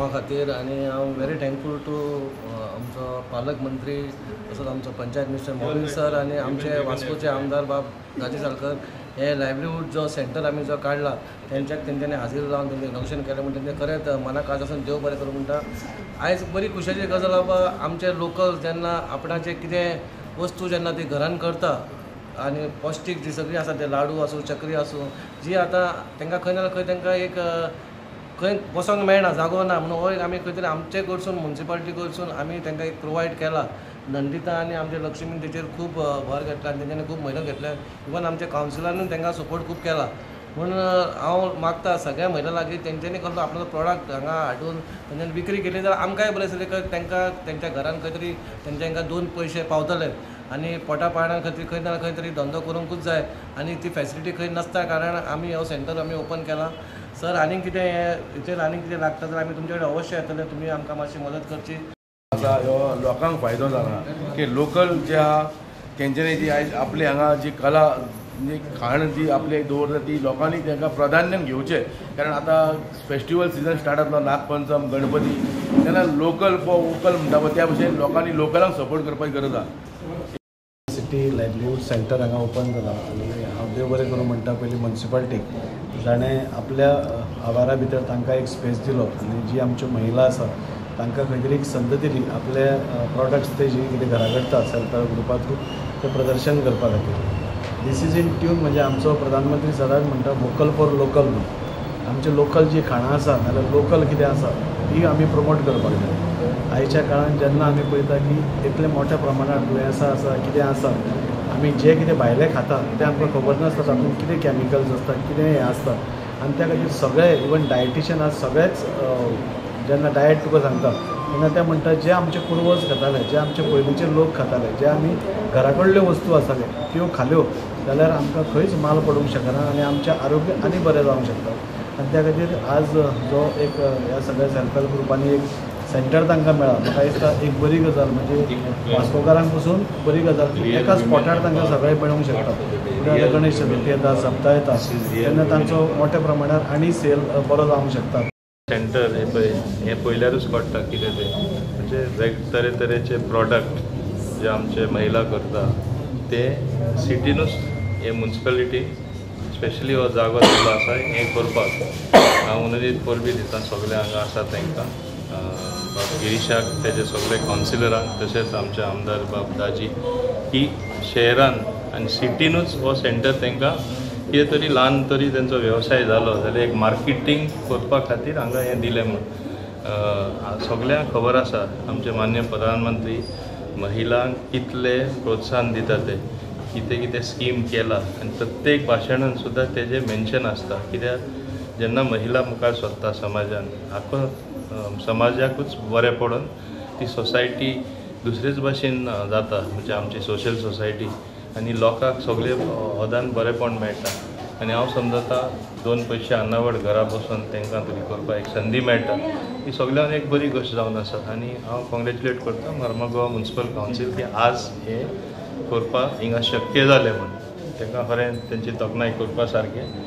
कामा खातीर आनी हांव व्हेरी थँकफूल टू आमचो पालक मंत्री तसोच आमचो पंचायत मिनिस्टर मोविन सर आनी आमचे वास्कोचे आमदार बाब दाजी सालकर हे लायवलीहूड जो सेंटर आमी जो काडला तेंच्याक तेंच्यांनी हाजीर रावन तेंचें इनॉग्रेशन केलें म्हूण तेंचें खरेंच मनाक काळजासून देव बरें करूं म्हणटा. आयज बरी खुशेची गजाल बाबा आमचे लोकल जेन्ना आपणाचें कितें वस्तू जेन्ना ती घरान करता आनी पौश्टीक जी सगळीं आसा ते लाडू आसूं चकरी आसूं जी आतां तांकां खंय ना खंय तांकां एक खंय बसोंक मेळना जागो ना म्हणून हो एक आमी खंय तरी आमचे कडसून मुन्सिपालिटी कडसून आमी तांकां एक प्रोवायड केला. नंदिता आनी आमचे लक्ष्मीन तेचेर खूब भर घेतला आनी तेंच्यांनी खूब मेहनत घेतल्या, इवन आमच्या कावन्सिलानूय तांकां सपोर्ट खूब केला. म्हणून हांव मागता सगळ्या महिला लागीं तेंच्यांनी कसलो आपलो प्रोडक्ट हांगा हाडून तेंच्यांनी विक्री केली जाल्यार आमकांय बरें दिसलें की तांकां तेंच्या घरान खंय तरी तेंच्या हांकां 2 पयशे पावतले आनी पोटा पाण्या खातीर खंय ना खंय तरी धंदो करूंकूच जाय आनी ती फॅसिलिटी खंय नासता कारण आमी हो सेंटर आमी ओपन केला. सर आनीक कितें हेचेर आनीक कितें लागता जाल्यार आमी तुमचे कडेन अवश्य येतले, तुमी आमकां मातशी मदत करची. आतां ह्यो लोकांक फायदो जाला की लोकल जे आहा तेंच्यांनी जी आयज आपली हांगा जी कला म्हणजे खाण जी आपली दवरता ती लोकांनी तांकां प्राधान्यान घेवचें, कारण आतां फेस्टिवल सिजन स्टार्ट जातलो, नागपंचम गणपती, तेन्ना लोकल फॉर वोकल म्हणटा पळय त्या भशेन लोकांनी लोकलांक सपोर्ट करपाची गरज आहा. सिटी लायवलीहूड सेंटर हांगा ओपन जाला आनी हांव देव बरें करूं म्हणटा पयलीं मुन्सिपालिटीक जाणें आपल्या आवारा भितर तांकां एक स्पेस दिलो आनी जी आमच्यो महिला आसा तांकां खंय तरी एक संद दिली आपले प्रोडक्ट्स ते जे कितें घरा करता सेल्फ हेल्प ग्रुपा थ्रू ते प्रदर्शन करपा खातीर. दीस is in tune म्हणजे आमचो प्रधानमंत्री सदांच म्हणटा वोकल फॉर लोकल म्हणून. आमचे लोकल जी खाणां आसा नाल्यार लोकल कितें आसा ती आमी प्रमोट करपाक जाय. आयच्या काळान जेन्ना आमी पळयता की इतले मोठ्या प्रमाणात दुयेंसां आसा कितें आसा, आमी जें कितें भायलें खाता तें आमकां खबर नासता तातूंत कितें कॅमिकल्स आसता कितें हें आसता आनी त्या खातीर सगळे इवन डायटिशियन आज सगळेच जेन्ना डायट तुका सांगता तेन्ना ते म्हणटा जे आमचे पुर्वज खाताले, जे आमचे पयलींचे लोक खाताले, जे आमी घरा कडल्यो वस्तू आसताले त्यो खाल्यो जाल्यार आमकां खंयच माल पडूंक शकना आनी आमचें आरोग्य आनी बरें जावंक शकता. आनी त्या खातीर आज जो एक ह्या सगळ्या सेल्फ हेल्प ग्रुपांनी एक सेंटर तांकां मेळ्ळा, म्हाका दिसता एक बरी गजाल म्हणजे वास्कोकारांक पसून बरी गजाल एका स्पॉटार तांकां सगळें मेळूंक शकता. फुडें गणेश चतुर्थी येता, सप्ता येता तेन्ना तांचो मोठ्या प्रमाणात आनी सेल बरो जावंक शकता. सेंटर हे पळय हें पळयल्यारूच कळटा कितें तें, म्हणजे वेग तरेतरेचे प्रोडक्ट जे आमचे महिला करता ते सिटीनूच हे मुन्सिपालिटी स्पेशली हो जागो दिल्लो आसा हें करपाक. हांव उमेदीत परबी दिता सगळे हांगा आसा तांकां, बाब गिरीशाक, तेजे सगळे कावन्सिलरांक, तशेंच आमचे आमदार बाब दाजी की शहरान आनी सिटीनूच हो सेंटर तांकां कितें तरी ल्हान तरी तेंचो वेवसाय जालो जाल्यार एक मार्केटींग करपा खातीर हांगा हें दिलें म्हूण. सगल्यांक खबर आसा आमचे मान्य प्रधानमंत्री महिलांक कितले प्रोत्साहन दिता ते, कितें कितें स्कीम केला आनी प्रत्येक भाशणान सुद्दां तेजें मेन्शन आसता. कित्याक जेन्ना महिला मुखार सोदता समाजान आख्खो समाजाकूच बरें पडून ती सोसायटी दुसरेच भाशेन जाता, म्हणजे आमची सोशल सोसायटी आनी लोकांक सगळे अदान बरेंपण मेळटा. आनी हांव समजता 2 पयशे अन्नावड घरा बसून तांकां तरी करपाक एक संदी मेळटा, ही सगळ्यांक एक बरी गोश्ट जावन आसा. आनी हांव कॉंग्रेच्युलेट करता मर्मागोवा म्युनिसिपल कावन्सील की आज हें करपाक हिंगा शक्य जालें म्हूण, तांकां खरें तेंची तोखणाय करपा सारकें.